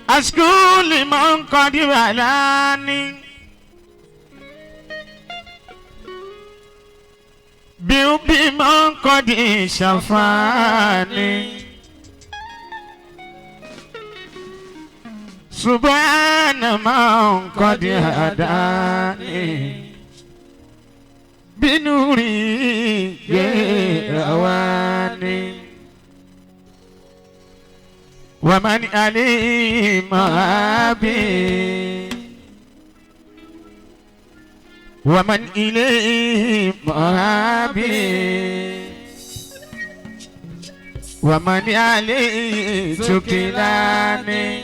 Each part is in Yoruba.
Askuli man kadi balani Biubi man kadi shafani Subhana man kadi hadani Binuri yerawani ومن عليه مابي ومن إليه مابي ومن عليه تكلاني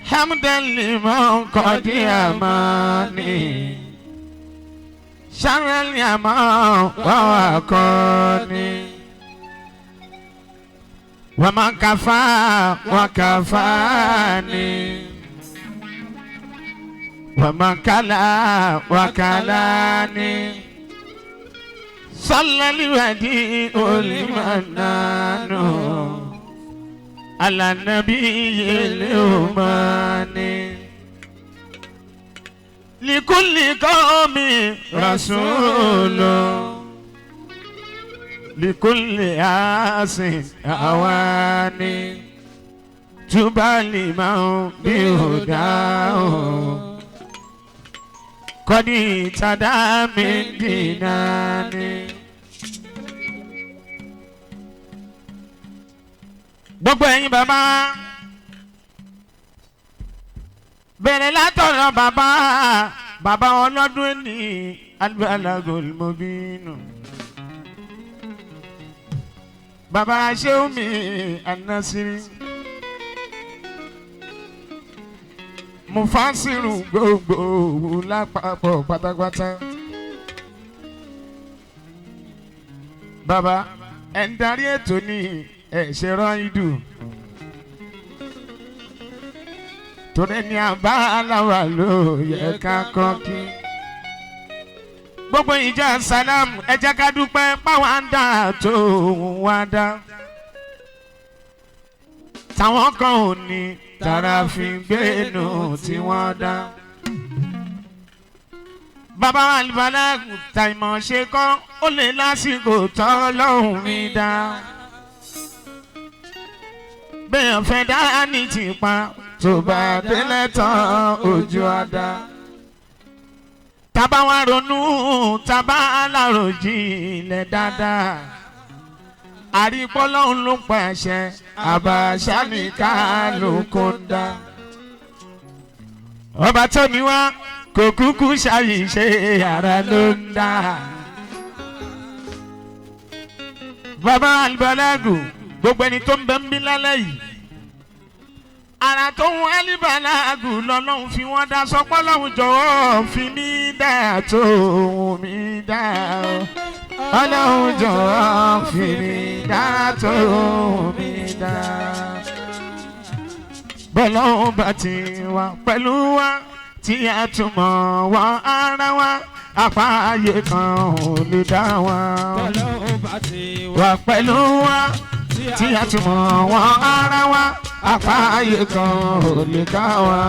حمدا لمن قد يماني شر اليمان ووقاني ومن كفى وكفاني ومن كلا وكلاني صلى الوديع المنان على النبي الأماني لكل قوم رسول لكل عاص أواني تبالي من بهداه قد اهتدى من ديناني. Gbogbo ẹ̀yin bàbá bẹ̀rẹ̀ látọ̀rọ̀ bàbá bàbá ọlọ́dún ní Al-Balagul Mubin. Bàbá Ṣéhùnmí Anasiri Mufasiru gbogbo lápapọ̀ pátápátá. Bàbá ẹ̀ ń darí ètò ní ẹ̀ ṣe rán idù. Torí ní àbá aláwa ló yẹ ká kọ́ kí. Gbogbo ìjà sálám ẹ jẹ́ ká dúpẹ́ páwa ń dà tó wá dá. Táwọn kan ò ní tara fi gbénu tí wọ́n dá. Bàbá Al-Balagh tàìmọ̀ ṣe kọ́ ó lè lásìkò tọ́ lọ́hùn mi dá. Bẹ́ẹ̀ fẹ́ dá ní tìpa tó bá délẹ̀ tán ojú àdá. Tábà wá ronú tábà aláròjinlẹ̀ dáadáa. Àrípọ́lọ́hún ló pàṣẹ àbàṣà ní kálukú ń dá. Ọba tó ní wá kò kúkú ṣàyè ṣe ara ló ń dá. Bàbá Al-Balagh gbogbo ẹni tó ń bẹ ń bí lálẹ́ yìí. Ara tó ń Al-Balagh lọ́lọ́run fi wọ́n dá sọpọ́ lọ́hùn jọ̀wọ́ fi mí dá tó mí dá o. Ọlọ́run jọ̀wọ́ fi mí dá tó mí dá. Bọ́lọ́hún bá ti wà pẹ̀lú wa tí a tún mọ̀ wọ́n ara wa apá ayé kan ò lè dá wa. Bọ́lọ́hún bá ti wà pẹ̀lú wa tí a tún mọ̀ wọ́n ara wa apá ayé kan ò lè dá wa.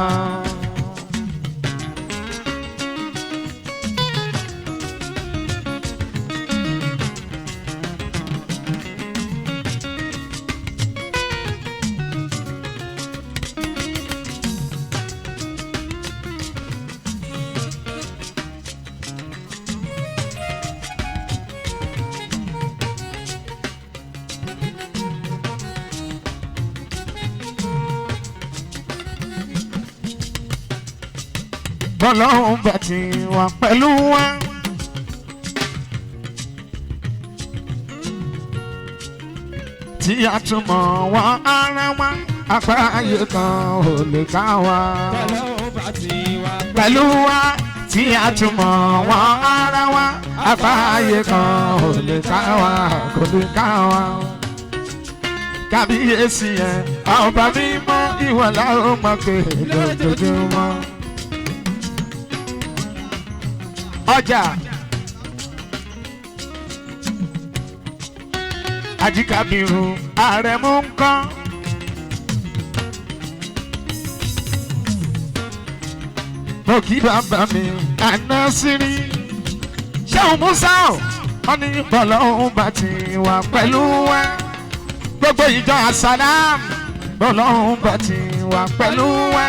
Bọ́lọ́hún bá ti wà pẹ̀lú wa. Tí a tún mọ̀ wọ́n ara wa, apá ayé kan ò lè ká wa. Bọ́lọ́hún bá ti wà Pẹ̀lú wa, tí a tún mọ̀ wọ́n ara wa, apá ayé kan ò lè ká wa, kò lè ká wa. Kábíyèsí ẹ̀, ọba mímọ́ ìwọ la ó mọ̀ pé lójoojúmọ́. Ọjà Ajíkàbírù ààrẹ mú ń kán. Mo kí bàbá mi Ànásírí. Ṣéun Musa ò wọ́n ní bọ́lọ́hún bá ti wà pẹ̀lú wa. Gbogbo ìjọ Àsálàm bọ́lọ́hún bá ti wà pẹ̀lú wa.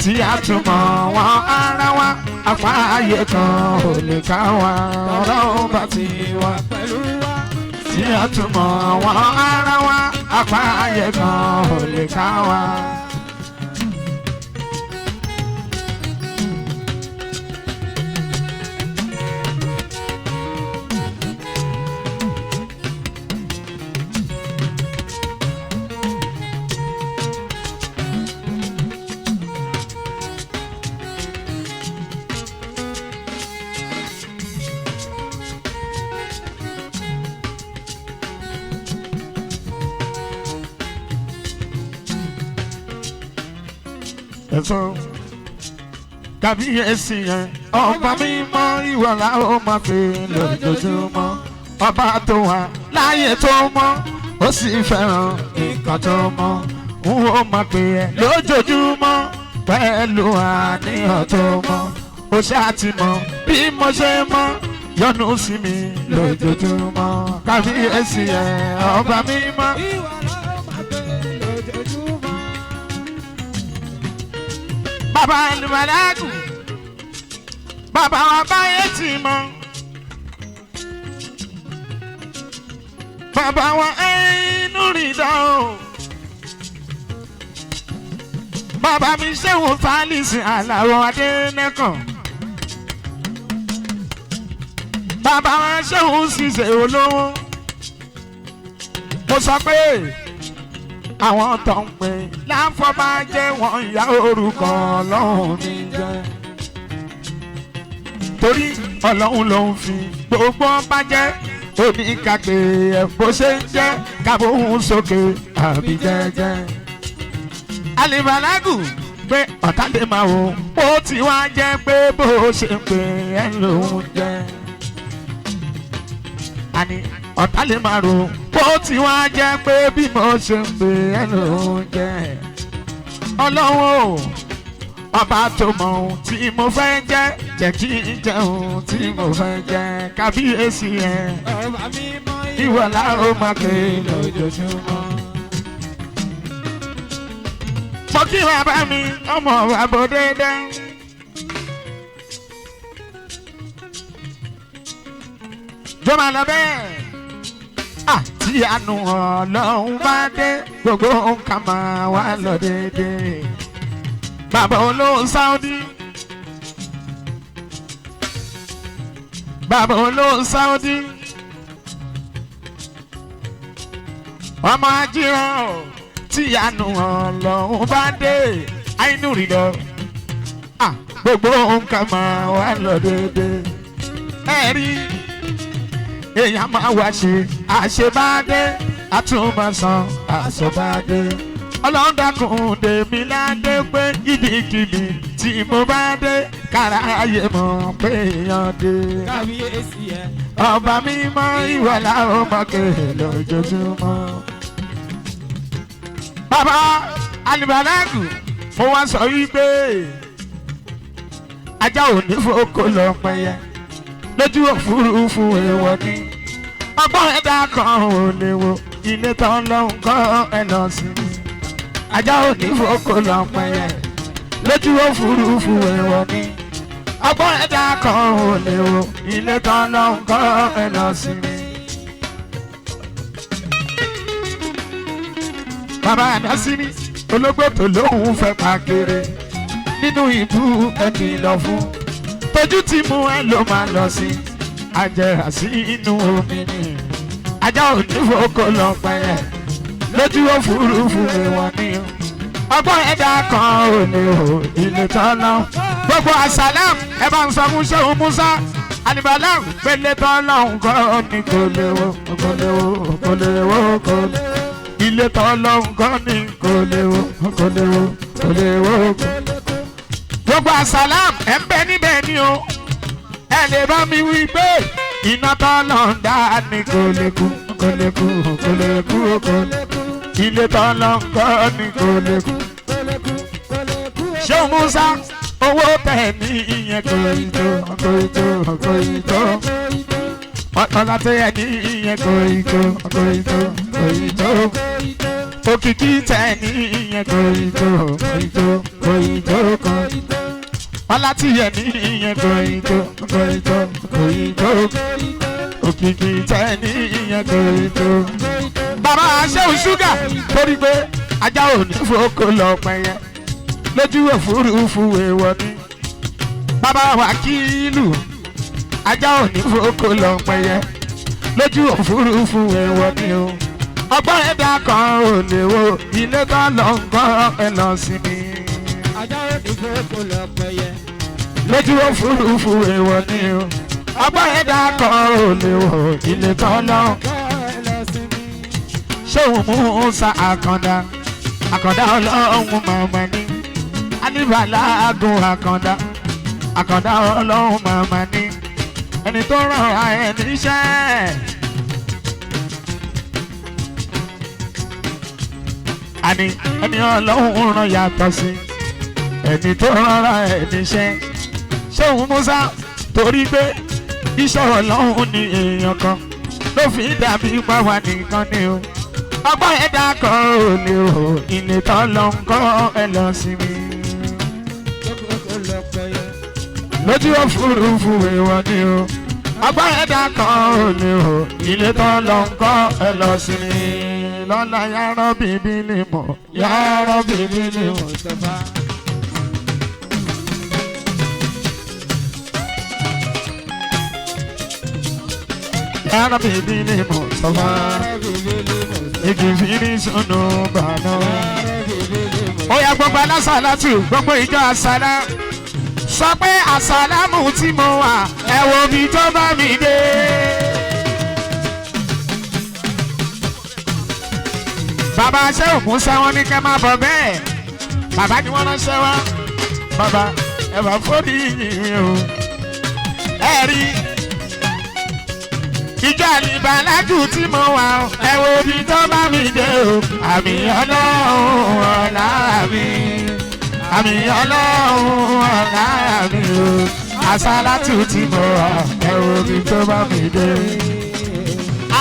Tí a tún mọ̀ wọ́n ara wa, apá ayé kan ò lè ká wa. Bọ́lọ́hún bá ti wà pẹ̀lú wa. Tí a tún mọ̀ wọ́n ara wa, apá ayé kan ò lè ká wa. Ẹ̀sán kàbíyèsí yẹn ọba mímọ́ ìwọ la ó máa fi lójoojúmọ́ ọba tó wà láàyè tó mọ́ ó sì fẹ́ràn nǹkan tó mọ́ n ó máa pè ẹ́ lójoojúmọ́ pẹ̀lú àníyàn tó mọ́ ó ṣáà ti mọ̀ bí mo ṣe mọ́ yọ́nú sí mi lójoojúmọ́ kàbíyèsí yẹn ọba mímọ́. Ìwọ la ó máa pè lójoojúmọ́. Bàbá Alùbàlágù, bàbá wa báyé tì mọ́. Bàbá wa ẹnu rí dán o. Bàbá mi ṣéwọ̀n Fálísì Àlàó Adénẹ́kàn. Bàbá wa ṣéwọ̀n ṣiṣẹ́ olówó. Mo sọ pé àwọn tó ń pè láǹfọ̀bá jẹ́ wọ́n ìyá orúkọ ọlọ́run mi jẹ́. Torí ọlọ́run ló ń fi gbogbo ọba jẹ́ oníkàgbé ẹ̀ bó ṣe ń jẹ́ kábóhùn sókè àbí jẹ́jẹ́. Alìbàlágù pé ọ̀tá lè máa wò ó ti wá jẹ́ pé bó ṣe ń pè ẹ́ lòún jẹ́. Àní ọ̀tá lè máa rò bó ti wá jẹ́ pé bí mo ṣe ń pè ẹ́ lòún jẹ́. Ọlọ́run o, ọba tó mọ ohun tí mo fẹ́ jẹ́ jẹ́ kí n jẹ́ ohun tí mo fẹ́ jẹ́ kábíyèsí ẹ̀. Ọba mímọ́ Ìwọ la ó máa pè lójoojúmọ́. Mo kí bàbá mi ọmọ bàbá dédé. Jọba lọ bẹ́ẹ̀. Àti àánú Ọlọ́run bá dé gbogbo nǹkan máa wá lọ dédé. Bàbá olóhùn Sáúdí. Bàbá olóhùn Sáúdí. Ọmọ ajíran o tí àánú Ọlọ́run bá dé àìnú rí lọ. Gbogbo nǹkan máa wá lọ dédé. Ẹ rí èèyàn máa wá ṣe àṣebádé àtúmọ̀sán àṣọbádé. Ọlọ́run dákun dèmi ládé pé ibikíbi tí mo bá dé kára ayé mọ̀ pé èèyàn dé. Kábíyèsí ẹ̀. Ọba mímọ́ ìwọ la ó máa ké lójoojúmọ́. Bàbá Alìbàlágù mo wá sọ wípé ajá ò ní fòkó lọ pẹyẹ lójú òfurufú èèwọ̀ ni ọgbọ́n ẹ̀dá kan ò lè wo ilé tán lọ́hùn kọ́ ẹ lọ sí mi. Ajá ò ní fòkó lọ pẹyẹ lójú òfurufú èèwọ̀ ni ọgbọ́n ẹ̀dá kan ò lè wo ilé tán lọ́hùn kọ́ ẹ lọ sí mi. Bàbá Àdásíní ológbò tó lóhùn fẹ́ pa kiri nínú ìbú ẹni lọ fún tójú tí mú ẹ ló máa lọ sí àjẹrà sí inú omi ni ajá ò ní fòkó lọ pẹyẹ lójú òfurufú ìwọ̀n ni ọgbọ́n ẹ̀dá kan ò ní o ilé tọ́lá gbogbo àsálàm ẹ bá ń sọ fún Ṣéhùn Musa Alìbàlám pélé tọ́lá nǹkan ní kò léwo kò léwo kò léwo kò léwo ilé tọ́lá nǹkan ní kò léwo kò léwo kò léwo kò léwo. Gbogbo àsálàm ẹ ń bẹ níbẹ̀ ni o ẹ lè bá mi wí pé iná tọ́lá ń dá ní kò lè kú kò lè kú kò lè kú kò lè kú ilé tọ́lá nǹkan ní kò lè kú. Ṣéhùn Musa Owó tẹ̀ ní ìyẹn kò ì tó, kò ì tó, kò ì tó. Ọlá tó yẹ ní ìyẹn kò ì tó, kò ì tó, kò ì tó. Òkìkí tẹ̀ ní ìyẹn kò ì tó, kò ì tó, kò ì tó kan. Ọlá tí yẹ ní ìyẹn kò ì tó, kò ì tó, kò ì tó. Òkìkí tẹ̀ ní ìyẹn kò ì tó. Bàbá aṣẹ́wó ṣúgà torí pé ajá ò ní fòókò lọ pẹ́yẹ lójú òfurufú èèwọ̀ ni. Bàbá wákìlù ajá ò ní fòókò lọ pẹ́yẹ lójú òfurufú èèwọ̀ ni o. Ọgbọ́n ẹ̀dá kan ò lè wo ilé kan lọ ń kọ́ ẹ lọ sí mi. Ajá ò ní fòókò lọ pẹ́yẹ. Lójú òfurufú èèwọ̀ ni o. Ọgbọ́n ẹ̀dá kan ò lè wo ilé kan lọ ń kọ́ Kọ́ ẹ lọ sí mi. ṣéun Musa àkàndá àkàndá ọlọ́run màmá ní alíbàlágùn àkàndá àkàndá ọlọ́run màmá ní ẹni tó ràn ra ẹ níṣẹ́. Àní ẹni ọlọ́run ràn yàtọ̀ sí ẹni tó ràn ra ẹ níṣẹ́. Ṣéun Musa torí pé iṣẹ́ ọlọ́run ní èèyàn kan ló fi dàbí pàwọn nìkan ni o. Ọgbọ́n ẹ̀dá kan ò lè o ilé tán lọ ń kọ́ ẹ lọ sí mi. Fòókò lọ pẹ́yẹ. Lójú òfurufú èèwọ̀ ni o. Ọgbọ́n ẹ̀dá kan ò lè o ilé tán lọ ń kọ́ ẹ lọ sí mi. Lọ́la yàrá bíbí lè mọ̀ yàrá bíbí lè mọ̀. Mustapha. Yàrá bíbí lè mọ̀ sọ́fà. Igi fìrí sunu bàánú. Ó yá gbogbo alásàlátù gbogbo ìjọ àsálá sọ pé àsálàmù tí mo wà ẹ wo mi tó bá mi dé. Bàbá ṣé òkú sá wọn ní kẹ́ máa bọ̀ bẹ́ẹ̀ bàbá ni wọ́n ránṣẹ́ wá bàbá ẹ bá fóònù yìí o ẹ rí ìjọ àlìbàlágù tí mo wà o ẹ wo mi tó bá mi dé o àmì ọlọ́run ọ̀la mi àmì ọlọ́run ọ̀la mi o àsálàtù tí mo wà ẹ wo mi tó bá mi dé.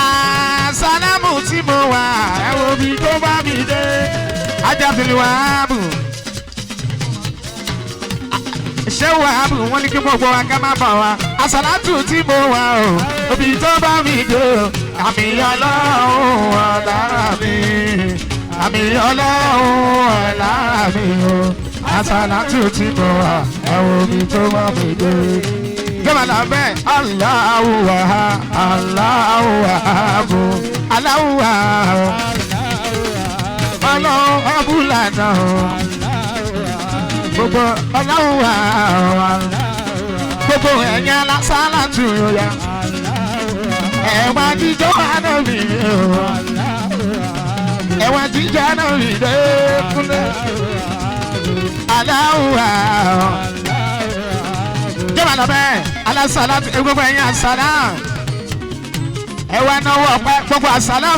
Àsálàmù tí mo wà ẹ wo mi tó bá mi dé. Ajábìlì wàhábù ṣé wàhábù wọ́n ní kí gbogbo wa ká má bà wá. Àsálàtù tí mo wà o òbí tó bá mi dé o àmì ọlọ́run ọ̀la mi àmì ọlọ́run ọ̀la mi o àsálàtù tí mo wà ẹ wo mi tó bá mi dé. Jọba la bẹ́ẹ̀ Allahu Allahu Allahu ọlọ́run abúlànà gbogbo ọlọ́run gbogbo ẹ̀yin alásàlátù yá ẹ̀wà jíjọ́ ànábì ẹ̀wà jíjọ́ ànábì dẹ́kunlé aláwọ̀ jọba lọ bẹ́ẹ̀ alásàlátù gbogbo ẹ̀yin àsálà ẹ̀wà náwó ọ̀pẹ gbogbo àsálà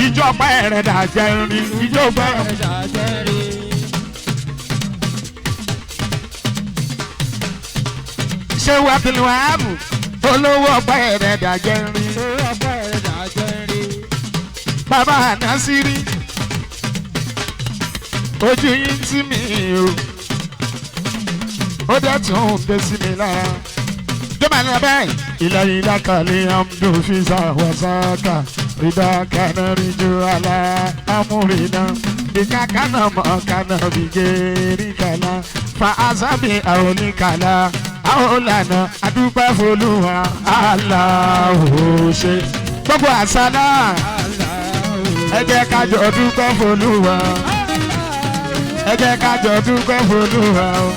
ìjọ ọ̀pẹ rẹ̀ dàjẹ́ rin ìjọ ọ̀pẹ. Ṣé wàá fi wàá bù olówó ọ̀pẹ rẹ̀ dàjẹ́ rin. Bàbá Násírí ojú yín tí mi o ó dẹ̀ tún ń dé sí mi lára. Jọba ní abẹ́ ilẹ̀ ìdákàlẹ̀ amdu fisa wasaka ìdákànnà ríjú àlà amúrinà ìkàkànnà mọ̀ọ́kànnà bìgẹ́rì kàlà fa asábì àwòlíkàlà àwòlànà àdúpẹ́ fọlùwà aláwò ṣe. Gbogbo àṣà náà ẹ jẹ́ ká jọ dúpẹ́ fọlùwà ẹ jẹ́ ká jọ dúpẹ́ fọlùwà o.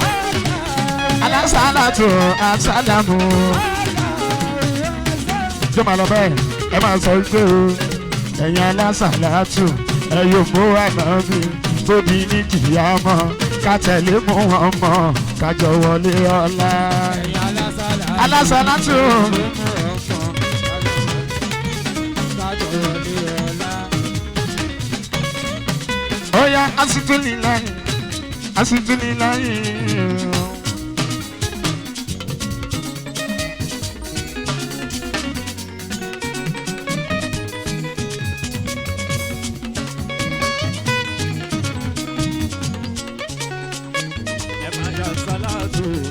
Alásàlátù àsálàmù. Jọ́ máa lọ bẹ́ẹ̀ ẹ máa sọ pé o ẹ̀yin alásàlátù ẹ yóò mú ànábì tóbi ní kìyàmọ́ ká tẹ̀lé mú wọn mọ́ ká jọ wọlé ọlá. Alásàlátù ó yá asitulilayi asitulilayi.